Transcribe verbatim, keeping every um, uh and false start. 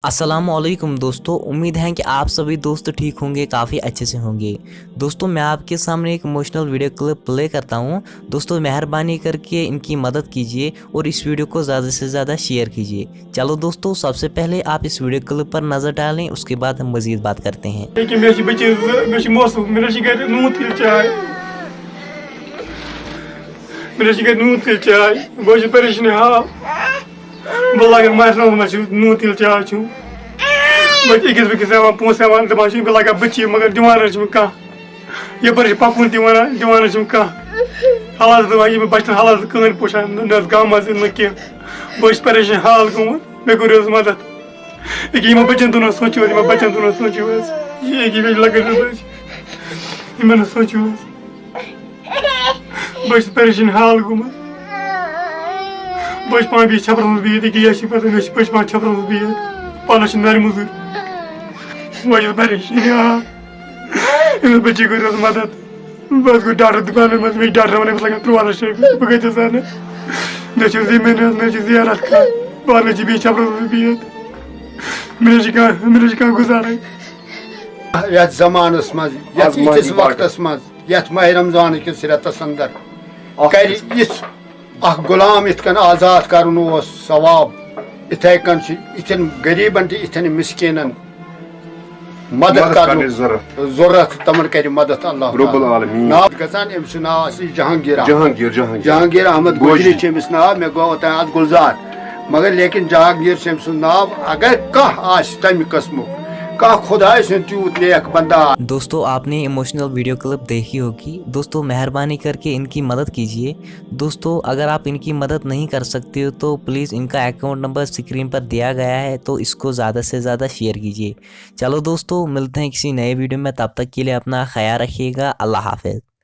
السلام علیکم دوستو، امید ہے کہ آپ سبھی دوست ٹھیک ہوں گے، کافی اچھے سے ہوں گے۔ دوستو، میں آپ کے سامنے ایک اموشنل ویڈیو کلپ پلے کرتا ہوں۔ دوستو، مہربانی کر کے ان کی مدد کیجیے اور اس ویڈیو کو زیادہ سے زیادہ شیئر کیجیے۔ چلو دوستو، سب سے پہلے آپ اس ویڈیو کلپ پر نظر ڈالیں، اس کے بعد ہم مزید بات کرتے ہیں۔ ییٚکیٛاہ مےٚ چھِ بٔچی زٕ، مےٚ چھِ موسہٕ، مےٚ نہ چھِ گرِ نوٗن تیٖل چاے۔ مےٚ نہ چھِ گرِ نوٗن تیٖل چاے، بہٕ حظ چھُس پریشٲنی حال۔ بہٕ لاگَن مَرنَس منٛز چھُ نوٗن تیٖل چاے چیوٚن۔ بہٕ چھُس أکِس بیٚکِس ہٮ۪وان پونٛسہٕ ہٮ۪وان، دَپان چھِ، بہٕ لاگہٕ ہا بٔچی، مگر دِوان نہ چھِ مےٚ کانٛہہ۔ یَپٲرۍ چھِ پَکُن تہِ وَنان، دِوان نہ چھِ مےٚ کانٛہہ۔ حالات دَپان، یہِ مےٚ بَچَن حالات کٕہٕنۍ پوشان، نہ حظ گامَس نہ کینٛہہ۔ بہٕ حظ چھُس پریشان حال گوٚمُت، مےٚ کٔرِو حظ مَدَد۔ ییٚکیٛاہ یِمَن بَچَن دۄن حظ سونٛچِو حظ، یِمَن بَچَن دۄن حظ سونٛچِو حظ۔ یہِ ییٚکیٛاہ مےٚ چھِ لۄکٕٹۍ لۄکٕٹۍ بَچہِ، یِمَن حظ سونٛچِو حظ۔ بہٕ حظ چھُس پریشان حال گوٚمُت۔ بہٕ حظ چھُس پانہٕ بیٚیہِ چھپرَس منٛز بِہِتھ، ییٚکیٛاہ یہِ حظ چھِ پَتہٕ، مےٚ چھِ، بہٕ حظ چھُس پانہٕ چھپرَس منٛز بِہِتھ۔ پانَس چھِ نَرِ مٔزوٗرۍ۔ بہٕ حظ چھُس پریشان، آ۔ أمِس بٔچی کٔرِو حظ مَدَد۔ بہٕ حظ گوٚو ڈاکٹر دُکانَس منٛز، مےٚ چھِ ڈاکٹر وَنان، أمِس لَگَن تُرٛواہ لَچھ رۄپیہِ۔ بہٕ کَتہِ حظ اَنہٕ؟ مےٚ چھِ زٔمیٖن حظ، مےٚ چھِ زیرَتھ کَرٕنۍ۔ پانَس چھِ بیٚیہِ چھپرَس منٛز بِہِتھ۔ مےٚ نہ چھِ کانٛہہ، مےٚ نہ چھِ کانٛہہ گُزارٕے۔ یتھ زمانس منٛز، یتھ آز ماہِ یِتھِس مبارکس۔ وقتس منٛز، یتھ ماہِ رمضان کِس رٮ۪تس اندر، اکھ کرِ یِژھ اکھ غلام یِتھ کٔنۍ آزاد کرُن اوس ثواب، یِتھے کٔنۍ چھُ یِتھٮ۪ن غریبن تہٕ یِتھٮ۪ن مسکیٖنن مدد مدد کرنُک کرنٕچ ضروٗرت۔ ضروٗرت، تِمن کرِ مدد اللہ رب تعالیٰ۔ العالمین۔ ناو گژھان، أمۍ سُنٛد ناو آسہِ جہانگیٖرا۔ جہانگیٖر، جہانگیٖر۔ جہانگیٖر احمد گوجری۔ گوجری چھُ أمِس ناو، مےٚ گوٚو اوٚتام اتھ گُلزار۔ مگر لیکن جہانگیر چھُ أمۍ سُنٛد ناو، اگر کانٛہہ آسہِ تَمہِ قٕسمُک، کانٛہہ خۄداے سُنٛد تیوٗت نیک بندہ۔ دوستو، آپ نے اموشنل ویڈیو کلپ دیکھی ہوگی۔ دوستو، مہربانی کر کے ان کی مدد کیجیے۔ دوستو، اگر آپ ان کی مدد نہیں کر سکتے ہو تو پلیز ان کا اکاؤنٹ نمبر اسکرین پر دیا گیا ہے، تو اس کو زیادہ سے زیادہ شیئر کیجیے۔ چلو دوستو، ملتے ہیں کسی نئے ویڈیو میں، تب تک کے لیے اپنا خیال رکھیے گا۔ اللہ حافظ۔